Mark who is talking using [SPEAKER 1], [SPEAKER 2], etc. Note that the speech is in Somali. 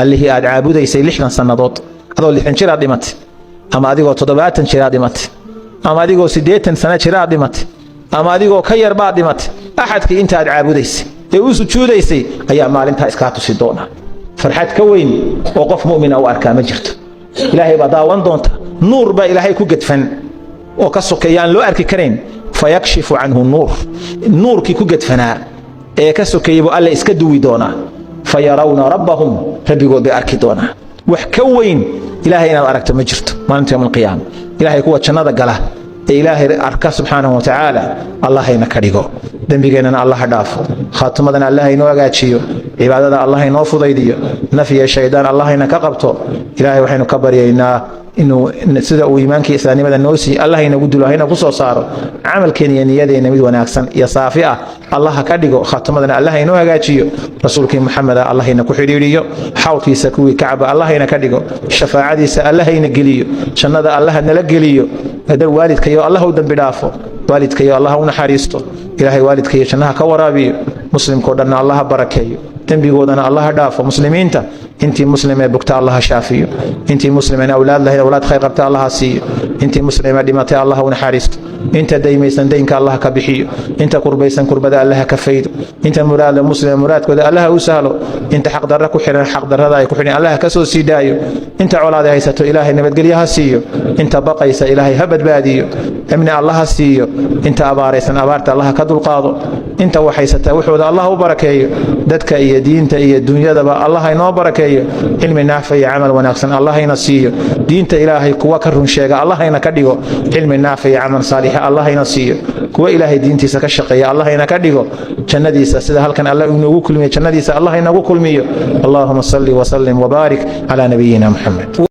[SPEAKER 1] Allihii aad caabudaysay 60 sannadood, adoo 60 jiraad dhimatay, ama adigoo 70 jiraad dhimatay, ama adigoo 80 sano jiraad dhimatay, ama adigoo ka yar baad dhimatay, axadkii inta aad caabudaysay ee u sujuudaysay ayaa maalintaa iskaa tusi doona. Farxad ka weyn oo qof mu'mina u arkaa ma jirto. Ilaahay baa daawan doonta. Nuur baa Ilaahay ku gedfan oo ka sokeeya aan loo arki karayn. Fayakshifu canhu nuur, nuurkii ku gedfanaa ee ka sokeeyey buu Alle iska duwi doonaa. Fayarawna rabbahum, rabbigood bay arki doonaa. Wax ka weyn Ilaahay inaad aragto ma jirto maalinta yowm alqiyaama. Ilaahay kuwa jannada gala ee Ilaahay arka subxaanahu watacaala Allahayna ka dhigo. Dembigeennana Allaha dhaafo, khaatumadana Allah inoo hagaajiyo, cibaadada Allah inoo fudaydiyo, naf iyo shaydaan Allahayna ka qabto. Ilaahay waxaynu ka baryaynaa inuu sida uu iimaankii islaamnimada noo siiy Allah inagu dulo, hayna ku soo saaro. Camalkeena iyo niyadeena mid wanaagsan iyo saafi ah Allah ka dhigo, khaatumadana Allah inoo hagaajiyo. Rasuulkii Muxameda Allahayna ku xidhiidhiyo, xawlkiisa kuwii kacba Allahayna ka dhigo, shafaacadiisa Allahayna geliyo, jannada Allah nala geliyo. Waalidkayo Allah u dembi dhaafo, waalidkayo Allah u naxariisto. Ilaahay waalidkayo jannaha ka waraabiyo. Muslimkao dhanna Allaha barakeeyo, dembigoodana Allaha dhaafo. Muslimiinta intii muslimee bugta Allaha shaafiyo, intii muslimeen awlaad lahayd awlaad khayr qabta Allaha siiyo, intii muslimee dhimatay Allaha u naxariisto, inta daymaysan daynka Allaha ka bixiyo, inta kurbaysan kurbada Allaha ka faydo, inta muraadla muslima muraadkooda Allaha u sahlo, inta xaqdarra ku xiran xaqdarrada ay ku xidhan Allaha ka soo sii daayo, inta colaad ay haysato Ilaahay nabadgelyo ha siiyo, inta baqaysa Ilaahay ha badbaadiyo, amni Allaha siiyo, inta abaaraysan abaarta Allaha ka dulqaado, inta waxhaysata waxooda Allah u barakeeyo. Dadka iyo diinta iyo dunyadaba Allah inoo barakeeyo. Cilmi naafic iyo camal wanaagsan Allahayna siiyo. Diinta Ilaahay kuwa ka run sheega Allahayna ka dhigo. Cilmi naafic iyo camal saalixa Allahayna siiyo. Kuwa Ilaahay diintiisa ka shaqeeya Allahayna ka dhigo. Jannadiisa sida halkan Alla inoogu kulmiyo, jannadiisa Allah inagu kulmiyo. Allahuma salli wasallim wabaarik calaa nabiyina Muxamed.